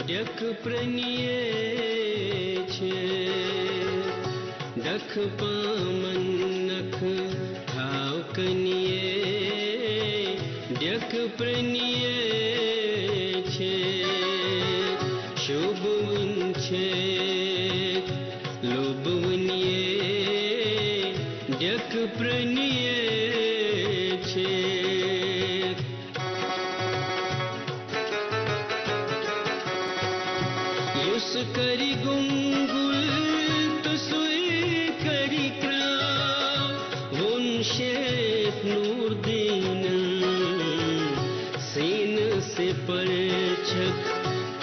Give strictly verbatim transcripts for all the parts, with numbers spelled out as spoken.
ڈیکہٕ پرٛنیے چھِ، ڈیکہٕ پامن نکھٕ تھاو کنیے۔ ڈیکہٕ پرٛنیے چھِ، شوٗبوٕنۍ چھِ، لوٗبوٕنیے۔ ڈیکہٕ پرٛنیے چھِ۔ یُس کرِ گُنگُل تہٕ سُے کرِ کرٛاو، ووٚن شیخ نور دیٖنن۔ سیٖنہٕ سے پرچھکھ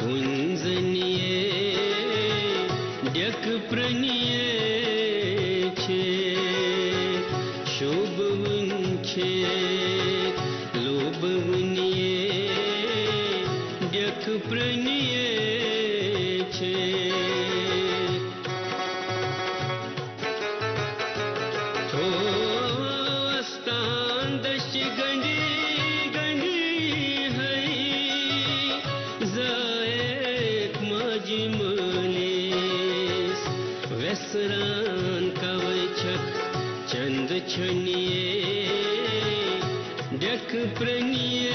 کُنۍ زَن یے، ڈیکہٕ پرٛنیے چھِ، شوٗبوٕنۍ چھِ، لوٗبوٕنیے، ڈیکہٕ پرٛنیے چھِ۔ تھوٚو استان دٔچھِ گنڈی گنڈی ہے، زایک ماجہِ مٲلِس ویسران کوے چھکھ چند چھنیے۔ ڈیکہٕ پرٛنیے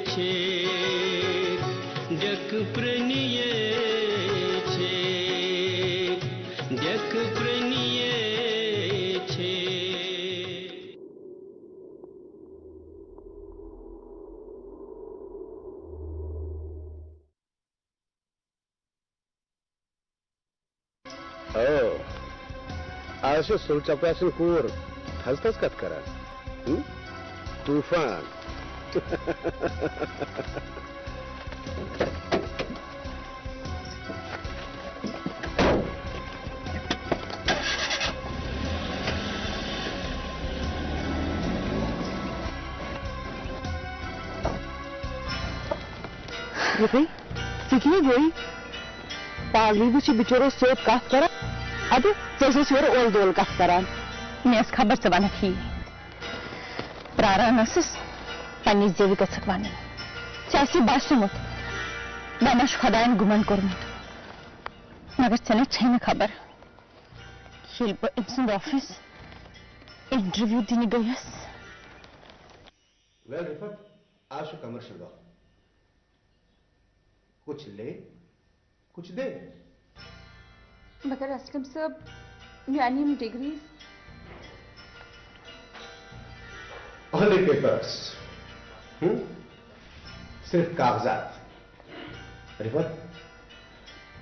چھِ، ڈیکہٕ پرٛنیے چھِ، ڈیکہٕ پرٛنیے چھِ۔ او، از چھِ سُل چپرا سٕنٛدۍ کوٗر تھز تھز کتھ کران۔ ہم؟ طوفان۔ یہِ گٔے، ژٕ کیٛاہ گٔے؟ پاگلٕے وٕچھ، یہِ بِچور اوس سیوٚد کَتھ کَران۔ اَدٕ ژٕ ٲسٕس یورٕ اولہٕ دولہٕ کَتھ کَران۔ مےٚ ٲس خبر ژٕ وَنَکھ یی۔ پرٛاران ٲسٕس، پنٛنہِ زیوِ گٔژھٕکھ وَنٕنۍ۔ ژےٚ آسی باسیومُت، مےٚ ما چھُ خۄدایَن گُمَن کوٚرمُت۔ مگر ژےٚ نے چھے نہٕ خبر، ییٚلہِ بہٕ أمۍ سُنٛد آفِس اِنٹروِو دِنہِ گٔیَس۔ ویل رِفت، آز چھُ کمرشل دۄہ۔ کچھ لے، کچھ دے۔ مگر اسلم صٲب، میٛانہِ یِم ڈگریز۔ Only papers. ہم؟ صرف کاغذات۔ رِفت،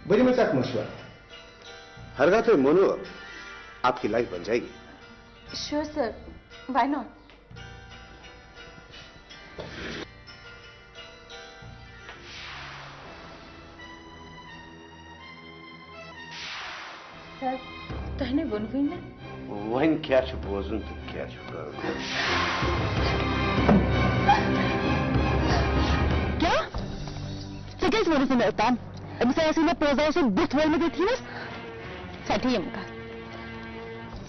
بہٕ دِمے ژےٚ اکھ مشورٕ۔ ہرگاہ تُہۍ مونو، آپ کی لائف بن جائے گی۔ Sure sir, why not? Sir, تۄہہِ نے ووٚنوُے نہٕ۔ وۄنۍ کیٛاہ چھُ بوزُن تہٕ کیٛاہ چھُ کرُن؟ کیٛاہ؟ ژےٚ کیٛازِ ووٚنُتھ نہٕ مےٚ اوٚتام؟ أمِس آسہِ مےٚ پوٚز اوسُم بُتھ ووٚنمُت ییٚتھی نَس۔ ژَٹہِ یِم کَتھ۔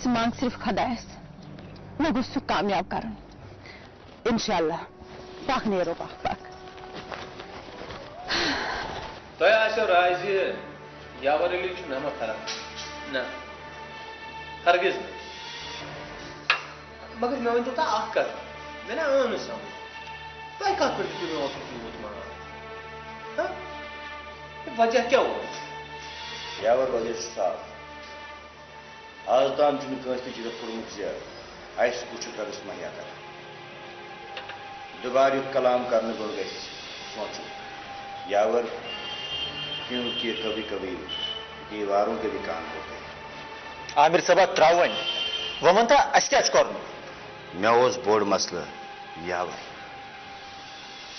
ژٕ منٛگ صرف خۄدایَس، مےٚ گوٚژھ سُہ کامیاب کَرُن۔ انشاءاللہ۔ پکھ نیرو، پکھ، پکھ۔ تۄہہِ آسیو راے زِ یاور علی چھُ نمک حرام۔ نہ، ہرگز نہٕ۔ مگر مےٚ ؤنۍتو تُہۍ اکھ کتھ، مےٚ نہ آو نہٕ سمجھ، تۄہہِ کتھ پٮ۪ٹھ چھُو مےٚ اوسمُت یوٗت مان؟ ہہ؟ یہِ وجہ کیٛاہ اوس؟ یاور، وجہ چھُ صاف۔ از تام چھُنہٕ کٲنٛسہِ تہِ جُرت کوٚرمُت زِ اَسہِ کُس چھُ ڈرگس مہیا کران۔ دُبارٕ یُتھ کلام کرنہٕ برٛونٛہہ گژھِ سونٛچُن، یاور، کیونکہ کبھی کبھی دیواروں پہ بھی کان ہوتے ہیں۔ عامر صٲبا، ترٛاو وۄنۍ۔ وۄنۍ وَن تہٕ، اَسہِ کیٛاہ چھُ کَرُن؟ مےٚ اوس بوٚڑ مسلہٕ یاور۔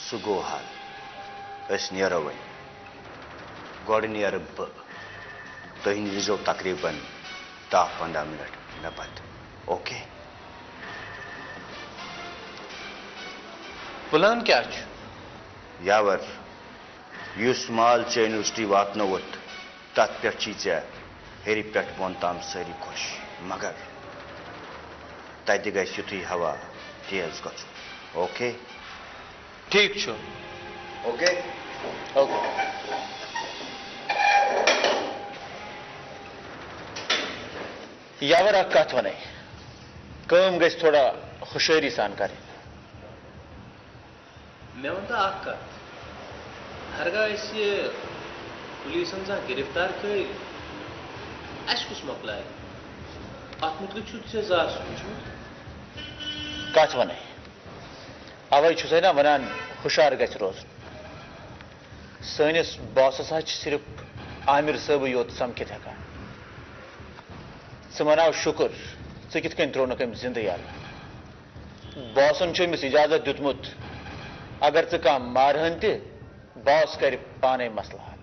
سُہ گوٚو حل۔ أسۍ نیرو وۄنۍ۔ گۄڈٕ نیرٕ بہٕ۔ تُہۍ نیٖزیو تقریباً دَہ پنٛداہ منٹ مےٚ پتہٕ۔ اوکے؟ پلان کیٛاہ چھُ؟ یاور، یُس مال ژےٚ یونیورسٹی واتنووُتھ، تتھ پٮ۪ٹھ چھی ژےٚ ہیٚرِ پٮ۪ٹھ بۄن تام سٲری خۄش، مگر تتہِ گژھِ یُتھُے ہوا تیز گژھُن۔ اوکے؟ ٹھیک چھُ۔ اوکے؟ اوکے۔ یاور اکھ کتھ ونے، کٲم گژھِ تھوڑا ہُشٲری سان کرٕنۍ۔ مےٚ وَن تہٕ اَکھ کَتھ، ہرگاہ اَسہِ پُلیٖسَن زانٛہہ گِرِفتار کٔرۍ، اَسہِ کُس مۄکلایہِ؟ اَتھ مُتلِق چھُتھ ژےٚ زانٛہہ سوٗنٛچمُت؟ کَتھ وَنَے؟ اَوَے چھُسَے نا وَنان، ہُشار گژھِ روزُن۔ سٲنِس باسَس حظ چھِ صرف عامر صٲبٕے یوت سَمکھِتھ ہٮ۪کان۔ ژٕ مَناو شُکُر، ژٕ کِتھ کٔنۍ ترٛوونَکھ أمۍ زِندٕ یَلہٕ۔ باسن چھُ أمِس اجازت دیُتمُت، اگر ژٕ کانٛہہ مارہن تہِ، باس کرِ پانے مسلہٕ حل۔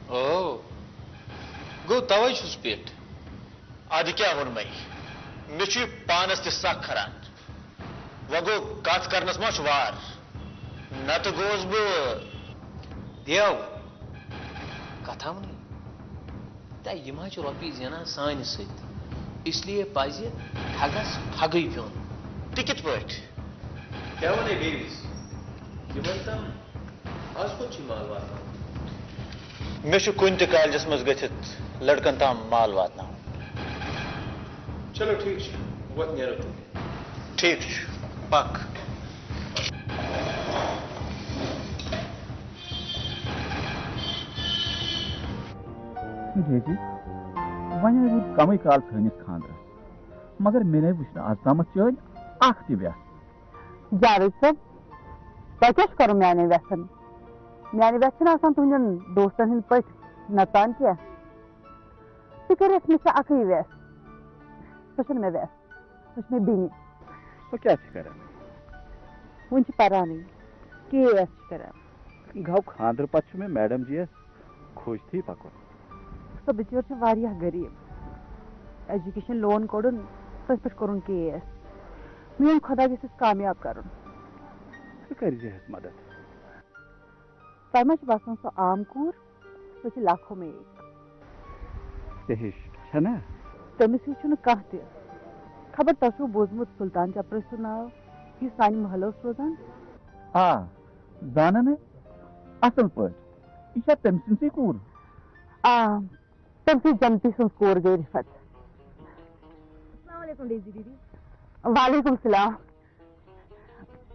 او، گوٚو توے چھُس پیٚٹھ۔ ادٕ کیٛاہ ووٚنمے؟ مےٚ چھُ یہِ پانس تہِ سخ کھران۔ وۄنۍ گوٚو کتھ کرنس ما چھُ وار؟ نتہٕ گوس بہٕ۔ دیو، کتھا ونے۔ تہ یِم حظ چھِ رۄپیہِ زینان سانہِ سۭتۍ، اس لیے پزِ ٹھگس ٹھگٕے پیوٚن۔ تہِ کِتھ پٲٹھۍ؟ کیٛاہ ونے بیٚیِس؟ یِمن تام از کوٚت چھُے مال واتناوُن؟ مےٚ چھُ کُنہِ تہِ کالجس منٛز گٔژھِتھ لڑکن تام مال واتناوُن۔ چلو ٹھیٖک چھُ، وۄتھ نیرو تیٚلہِ۔ ٹھیٖک چھُ، پک۔ جی جی، وۄنۍ روٗد کمٕے کال سٲنِس خانٛدرس، مگر مےٚ نے وٕچھ نہٕ از تامتھ چٲنۍ اکھ تہِ وٮ۪س۔ جاوید صٲب، تۄہہِ کیٛاہ چھُ کرُن میانٮ۪ن وٮ۪سن؟ میانہِ وٮ۪سہٕ چھِنہٕ آسان تُہنٛدٮ۪ن دوستن ہٕنٛدۍ پٲٹھۍ نژان کینٛہہ۔ تُہۍ کٔرِو اَسہِ، مےٚ چھِ اکٕے وٮ۪س، سۄ چھَنہٕ مےٚ وٮ۪س، سۄ چھِ مےٚ بیٚنہِ۔ سۄ کیٛاہ چھِ کران؟ وُنہِ چھِ پرانٕے، کے اے ایس چھِ کران۔ گوٚو خانٛدرٕ پتہٕ چھُ مےٚ میڈم جی یَس کھوج تھی پکُن۔ سۄ بِچٲر چھِ واریاہ غریٖب، ایجوکیشن لون کوٚڑُن، تٔتھۍ پٮ۪ٹھ کوٚرُن کے اے ایس۔ میون خۄدا گژھٮ۪س کامیاب کرُن۔ ژٕ کٔرۍ زِہَس مدد۔ تۄہہِ ما چھِ باسان سۄ عام کوٗر؟ سۄ چھِ لاکھو میں ایک۔ ژےٚ ہِش چھَنا؟ تٔمِس ہیوٗ چھُنہٕ کانٛہہ تہِ۔ خبر تۄہہِ چھُو بوٗزمُت سُلطان چپرٲسۍ سُنٛد ناو، یُس سانہِ محلہٕ اوس روزان؟ آ، زانَن ہے، اَصٕل پٲٹھۍ۔ یہِ چھا تٔمۍ سٕنٛزٕے کوٗر؟ آ، تٔمۍ سٕنٛز جنتی سٕنٛز کوٗر گٔے رِفت۔ السلام علیکم ڈیزی دیدی۔ وعلیکم السلام۔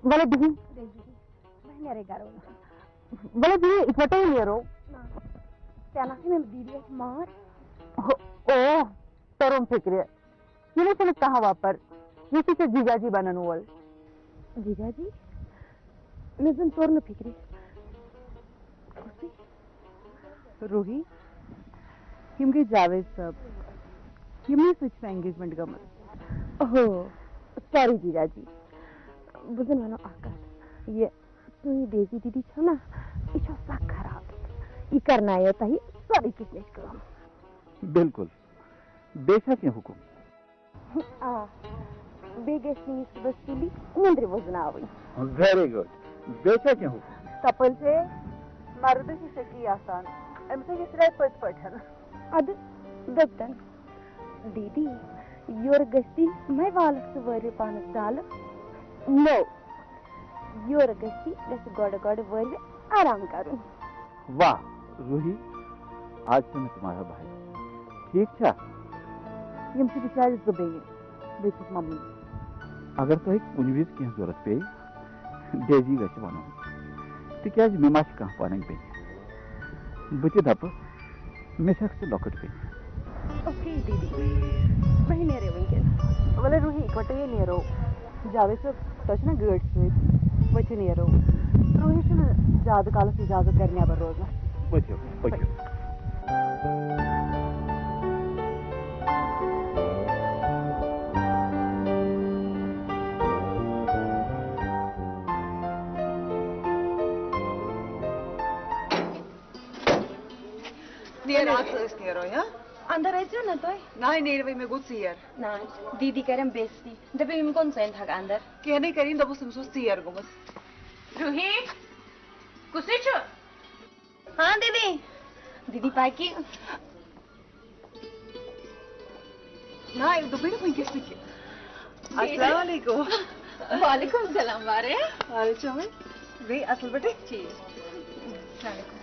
وَلہٕ بِہِو۔ ڈیزی دیدی، بہٕ نیرے گرو۔ وَلہٕ بِہِو، اِکوَٹَے نیرو۔ نہ، ژےٚ نہ چھِ مےٚ دیدی اَتھِ مار۔ او، توٚرُم فِکرِ۔ یہِ نہٕ چھُنہٕ کانٛہہ وۄپَر۔ یہِ چھُ ژےٚ جیجا جی بَنَن وول۔ جیجا جی؟ مےٚ زَن توٚر نہٕ فِکرِ۔ کُسٕے؟ روٗہی، یِم گٔے جاوید صٲب۔ یِمنٕے سۭتۍ چھِ مےٚ انگیجمنٹ گٔمٕژ۔ اوہو، سوری جیجا جی۔ بہٕ زَن وَنو اَکھ کَتھ۔ یہِ تُہۍ ڈیزی دیدی چھو نا، یہِ چھو سخ خراب۔ یہِ کرنایو تۄہہِ سٲرٕے کِچنٕچ کٲم۔ بِلکُل۔ بیٚیہِ چھا کینٛہہ حُکُم؟ آ، بیٚیہِ گژھِ نہٕ یہِ صُبحس سُلی وۄندرِ وُزناوٕنۍ۔ ویری گُڈ۔ بیٚیہِ چھا کینٛہہ حُکُم؟ تپٲلۍ چھے مردٕ چھِ شکی آسان، أمِس ہے چھِ سرٛے پٔتۍ پٲٹھۍ۔ اَدٕ دوٚپتن۔ دیدی، یورٕ گژھِ تُہۍ مَے والَکھ ژٕ وٲرِو پانَس ڈالہٕ۔ نو، یورٕ گژھِ تُہۍ گژھِ گۄڈٕ گۄڈٕ وٲرِو آرام کَرُن۔ واہ روٗہی، آج سے میں تمہارا بھائی، ٹھیٖک چھا؟ یِم چھِ بِچارِ زٕ بیٚنہِ، بیٚیہِ چھَس مَمٕنۍ۔ اگر تۄہہِ کُنہِ وِزِ کینٛہہ ضوٚرَتھ پیٚیہِ، ڈیزی گژھِ وَنُن، تِکیٛازِ مےٚ ما چھِ کانٛہہ پَنٕنۍ بیٚنہِ۔ بہٕ تہِ دَپہٕ، مےٚ چھَکھ ژٕ لۄکٕٹ بیٚنہِ۔ اوکے دیدی، بہٕ ہے نیرے وٕنکیٚن۔ وَلہٕ روٗہی، اِکوَٹَے ہے نیرو۔ جاوید صٲب، تۄہہِ چھُنہ گٲڑۍ سۭتۍ؟ ؤتھِو نیرو۔ روٗہی چھُنہٕ زیادٕ کالَس اِجازت گَرِ نٮ۪بَر روزنَس۔ ؤتھِو، پٔکِو۔ نیر، اَتھ أسۍ نیرو، ہا؟ اندر أژِو نا تُہۍ۔ نہ، نیٖرِوٕے، مےٚ گوٚو ژیر۔ نہ، دیدی کرن بے عزتی۔ دٔپِو، یِم کون ژٲنۍ تھکھ اندر؟ کینٛہہ نَے کَرِنۍ، دوٚپُس، أمِس اوس ژیر گوٚمُت۔ روٗہی، کُسُے چھُ؟ ہاں دیدی۔ دیدی پاکی۔ نہ، أمۍ دوٚپُے نہٕ وٕنکیٚس تہِ کینٛہہ۔ السلام علیکم۔ وعلیکم السلام وارے۔ وعلیکم۔ بیٚیہِ اَصٕل پٲٹھۍ؟ ٹھیٖک۔ السلام علیکم۔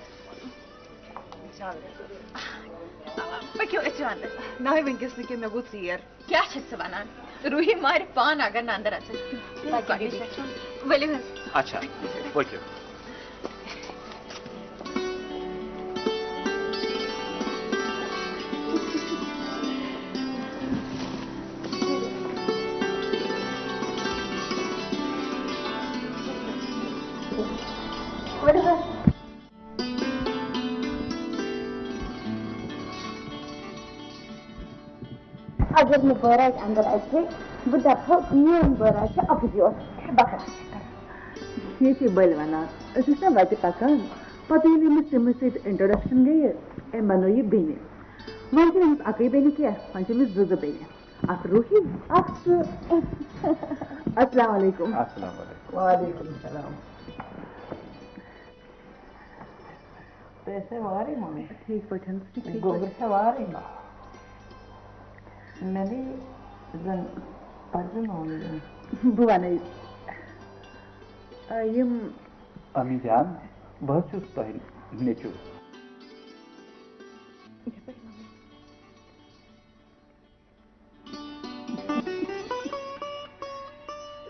پٔکِو أسۍ چھِ وَنان۔ نہ وٕنکیٚس نہٕ کینٛہہ، مےٚ گوٚو ژیر۔ کیٛاہ چھَکھ ژٕ وَنان؟ روٗہی مارِ پانہٕ اگر نہٕ اَندَر اَژَن۔ ؤلِو حظ۔ اچھا، پٔکِو۔ اگر نہٕ بٲراج اندر اژِ ہے، بہٕ دپہٕ ہو، میون بٲراج چھُ اکُے یوت۔ بکواس چھِ کران۔ یہِ چھِ بٔلۍ ونان، أسۍ ٲسۍ نا وتہِ پکان، پتہٕ ییٚلہِ أمِس تٔمِس سۭتۍ introduction گٔیہِ، أمۍ بنٲو یہِ بیٚنہِ۔ وۄنۍ چھِنہٕ أمِس اکٕے بیٚنہِ کینٛہہ، وۄنۍ چھِ أمِس زٕ زٕ بیٚنہِ۔ اکھ روٗہی، اکھ سُہ۔ السلام علیکم۔ السلام علیکم۔ وعلیکم السلام۔ تُہۍ ٲسوا وارٕے مُمے؟ ٹھیٖک پٲٹھۍ، ژٕ چھُکھ ٹھیٖک گوٚبُر پٲٹھۍ؟ چھا وارٕے؟ مےٚ نَے زَن پَزِ نہٕ وَنُن۔ بہٕ وَنَے۔ آ، یِم امی جان، بہٕ حظ چھُس تۄہہِ نیٚچوٗ۔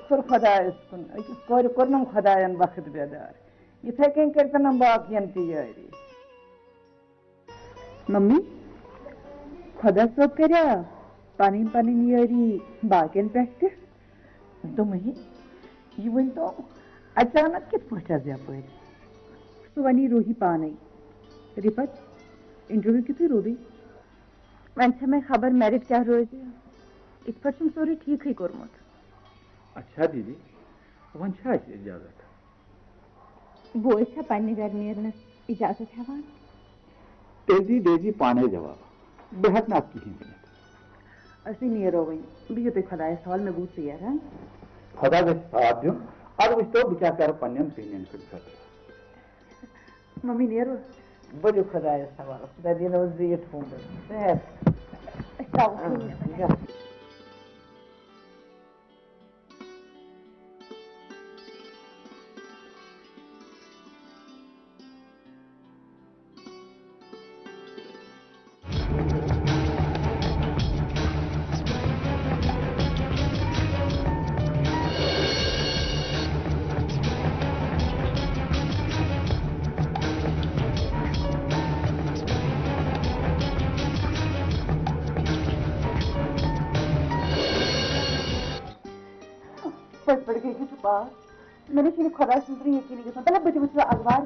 شُکُر خۄدایَس کُن، أکِس کورِ کوٚرنَم خۄدایَن بخت بیدار۔ یِتھَے کٔنۍ کٔرۍتَنَم باقیَن تہِ یٲری۔ ممی، خۄدا صٲب کَریا پَنٕنۍ پَنٕنۍ یٲری باقیَن پٮ۪ٹھ تہِ؟ دوٚپمَے، یہِ ؤنۍ تو، اچانک کِتھ پٲٹھۍ حظ یَپٲرۍ؟ سُہ وَنی روٗہی پانَے۔ رِفت، interview کِتھُے روٗدُے؟ وۄنۍ چھےٚ مےٚ خبر merit کیٛاہ روزِ۔ یِتھ پٲٹھۍ چھُم سورُے ٹھیٖکھٕے کوٚرمُت۔ اچھا دیدی، وۄنۍ چھا اَسہِ اِجازت؟ بوے چھا پننہِ گرِ نیرنس اجازت ہٮ۪وان؟ تیٚلہِ دی ڈیزی پانے جواب، بہٕ ہٮ۪کہٕ نہٕ اتھ کِہیٖنۍ ؤنِتھ۔ أسٕے نیرو وۄنۍ، بِہِو تُہۍ خۄدایس حوالہٕ، مےٚ گوٚو ژیر، ہاں؟ خۄدا گژھِ ساتھ دیُن، ادٕ وٕچھتو بہٕ کیٛاہ کرٕ پننٮ۪ن بیٚنٮ۪ن ہٕنٛدِ خٲطرٕ۔ ممی نیرو۔ بٔرِو خۄدایس حوالہٕ، خۄدا دِنو زیٖٹھ عُمر، صحت۔ أسۍ ترٛاوو اۭں، ٹھیٖک۔ گژھ۔ پٔزۍ پٲٹھۍ گٔے یہِ تہِ پاس۔ مےٚ نَے چھُنہٕ خۄداے سُنٛد یقیٖنٕے گژھان۔ تَلے بہٕ تہِ وٕچھِ اخبار۔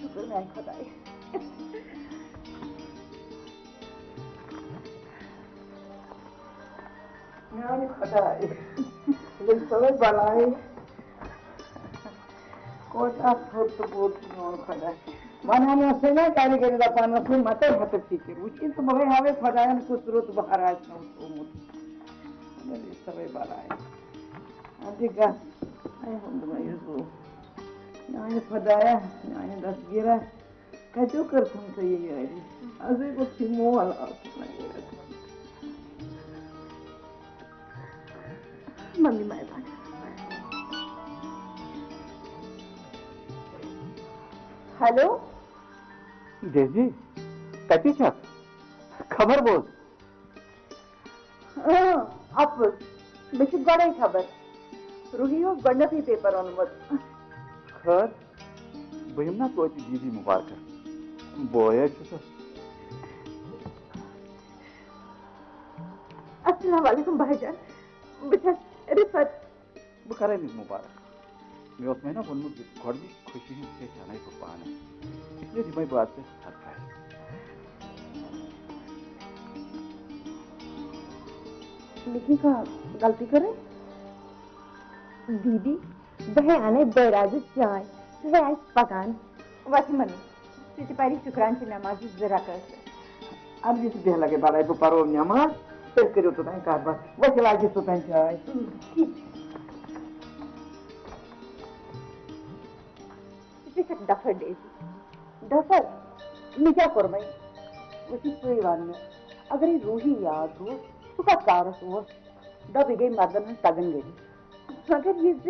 شُکر میٛانہِ خۄدایہِ۔ میٛانہِ خۄدایہِ۔ ییٚلہِ سۄے بَلاے۔ کوتاہ تھوٚد تہٕ بوٚڑ چھُ میون خۄدا۔ وَنان اوسُے نا، کَرِ کَرِ دَپان اوسُے، مَتَے ہَتہٕ فِکِر۔ وٕچھ، یہِ تہٕ بہٕ ہاوے خۄدایَن کُس رُت بہار آسہِ مےٚ وُچھمُت۔ مگر یہِ سۄے بَلاے۔ اَدٕ یہِ گژھ۔ اے ہُنٛد مےٚ یہِ زُو۔ میٛانہِ خۄدایا، میٛانہِ دستگیٖرا۔ کتیو کٔرتھم ژےٚ یہِ یٲری؟ ازے گوٚژھ یہِ مول آسُن۔ ممی مہربان۔ ہیلو۔ ڈیزی، کتہِ چھکھ؟ خبر بوز۔ اۭں، اَپُز۔ مےٚ چھِ گۄڈَے خبر۔ روٗہی اوس گۄڈٕنیتھٕے پیپر اوٚنمُت۔ خٲر، بہٕ یِمہٕ نا توتہِ دیٖدی مُبارکَس۔ بوے حظ چھُسَس۔ السلام علیکم بھائی جان، بہٕ چھَس رِفت۔ بہٕ کرے أمِس مُبارک۔ مےٚ اوس مےٚ نا ووٚنمُت زِ گۄڈٕنِچ خوشی ہٕنٛز چھےٚ أسۍ اَنَے بہٕ پانَے۔ اس لیے دِمَے بہٕ اَز ژےٚ surprise۔ مےٚ کیٛاہ کانٛہہ غلطی کٔرٕے؟ دیٖدی، بہٕ ہے اَنَے بٲے رازٕچ چاے، سُہ ہے آسہِ پَکان۔ وۄتھ مٔمی، ژٕ تہِ پَری شُکران چہِ نٮ۪مازِ زٕ رکٲژٕ۔ اَدٕ یہِ چھِ بیٚہہ لَگے بَلاے، بہٕ پَرو نٮ۪ماز، تیٚلہِ کٔرِو توٚتام کَتھ باتھ۔ وۄتھ لاگہِ توٚتام چاے۔ ٹھیٖک چھُ۔ ژٕ چھَکھ ڈفر ڈیزی۔ ڈفر؟ مےٚ کیٛاہ کوٚر وۄنۍ؟ وۄنۍ چھُ سُے وَننہٕ۔ اگرے روٗہی یاد روٗد، سُہ کَتھ کارَس اوس؟ دَپ، یہِ گٔے مردَن ہٕنٛز تَگَن گٔری۔ مگر یہِ زِ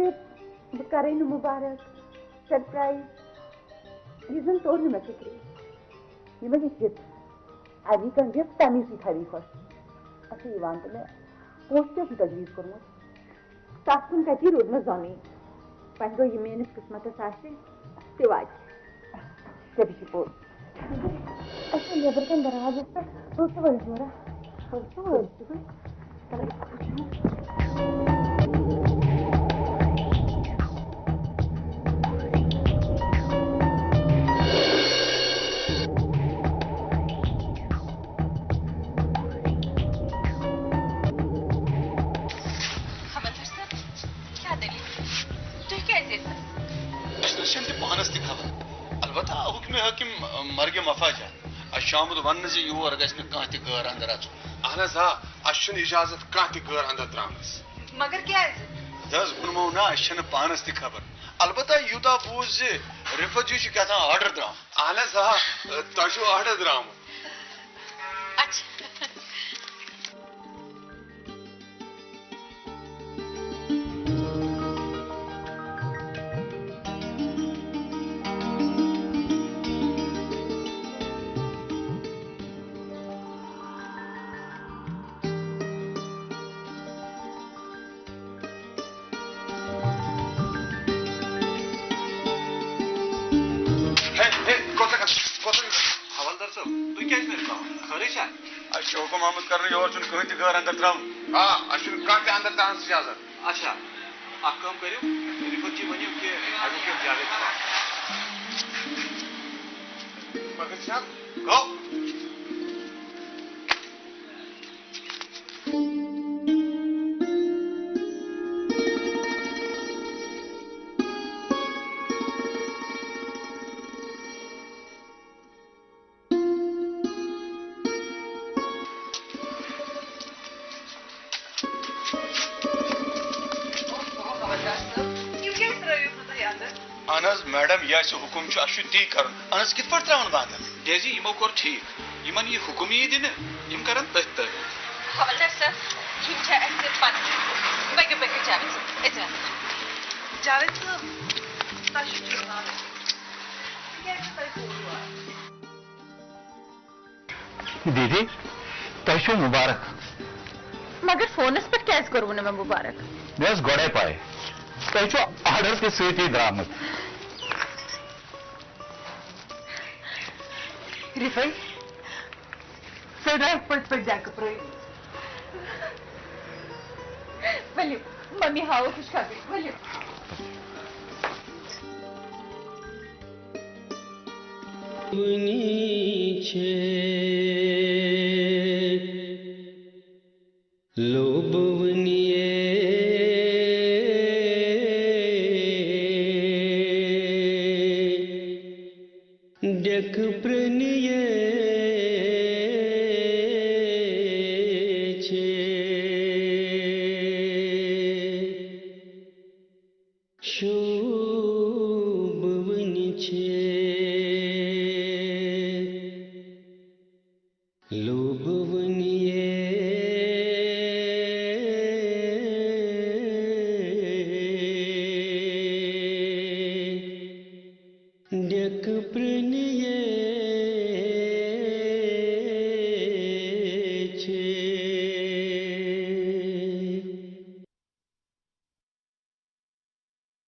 بہٕ کرے نہٕ مُبارک، سرپرایز، یہِ زن توٚر نہٕ مےٚ فِکرے۔ یہِ ما گژھِ یِتھ؟ اَمی کانٛہہ دِتھ تَمی سۭتۍ تھاوی خۄش۔ اچھا، یہِ وَن تہٕ مےٚ، پونٛسہٕ کیٛاہ چھُے تجویٖز کوٚرمُت؟ تَتھ کُن کَتی روٗد مےٚ زۄنٕے۔ وۄنۍ گوٚو، یہِ میٛٲنِس قٕسمتَس آسہِ، تہِ واتہِ۔ تیٚلہِ چھُ پوٚز۔ اَسہِ چھُ نیٚبرٕ کَنہِ دروازَس پٮ۪ٹھ، ژٕ وٕچھ وۄنۍ جورا۔ ژٕ وٕچھ وۄنۍ۔ حوالدار صٲب، کیٛاہ دٔلیٖل؟ تُہۍ کیٛازِ ییٚتہِ؟ اَسہِ نہ چھَنہٕ تہِ پانَس تہِ خبر۔ البتہ حُکمِ حٲکِم مرگِ مفاجات۔ اَسہِ چھُ آمُت وننہٕ زِ یور گژھِ نہٕ کانٛہہ تہِ غٲر اندر اژُن۔ اہن حظ، آ، اَسہِ چھُنہٕ اجازت کانٛہہ تہِ غٲر اندر ترٛاونَس۔ مگر کیٛازِ؟ نہ حظ، ووٚنمو نا، اَسہِ چھَنہٕ پانَس تہِ خبر۔ البتہ یوٗتاہ بوٗز زِ رِفت جی چھُ کیٛاہ تام آرڈر درٛامُت۔ اہن حظ، آ، تۄہہِ چھُو آرڈر درٛامُت۔ اچھا۔ ہے، ہے، کوتاہ گژھ، کوتاہ گژھ؟ حوالدار صٲب، تُہۍ کیٛازِ نٔرۍ تھاوان؟ خٲرٕے چھا؟ اَسہِ چھُ حُکُم آمُت کرنہٕ، یور چھُنہٕ کٕہٕنۍ تہِ غٲر اندر ترٛاوُن۔ آ، اَسہِ چھُنہٕ کانٛہہ تہِ اندر ترٛاونَس اجازت۔ اچھا، اکھ کٲم کٔرِو، رِفت جی ؤنِو کہِ ایڈووکیٹ جاوید چھُ آمُت۔ مگر جناب، گوٚو؟ اہن حظ میڈم، یہِ آسہِ حُکُم چھُ، اَسہِ چھُ تی کرُن۔ اہن حظ، کِتھ پٲٹھۍ ترٛاوَن بہٕ اَندر؟ ڈیزی، یِمو کوٚر ٹھیٖک۔ یِمن یہِ حُکُم یی دِنہٕ، یِم کرن تٔتھۍ تٲبیٖد۔ حوالدار صٲب، یِم چھِ اَسہِ پَنٕنۍ۔ پٔکِو، پٔکِو، جاوید صٲب، أژِو اَندر۔ جاوید صٲب، تۄہہِ چھُ ٹھیٖک پانہٕ۔ تِکیٛازِ تۄہہِ کوٚروٕ آز؟ دیدی، تۄہہِ چھو مُبارک۔ مگر فونس پٮ۪ٹھ کیٛازِ کوٚروٕ نہٕ مےٚ مُبارک؟ مےٚ ٲس گۄڈے پَے، تۄہہِ چھو آرڈر تہِ سۭتی درٛامُت۔ رِفٲے، ژٕ درٛایَکھ پٔتۍ پٔتۍ ڈٮ۪کہٕ پرٛٲوِتھ۔ ؤلِو، ممی ہاوو خوشخبری، ؤلِو۔ وٕنی چھِ لوٗبہٕ وٕنی ڈٮ۪کہٕ پرٛنہِ چھِ۔ شوٗبہٕ وٕنہِ چھِ لوٗبہٕ وٕنہِ ڈٮ۪کہٕ پرٛ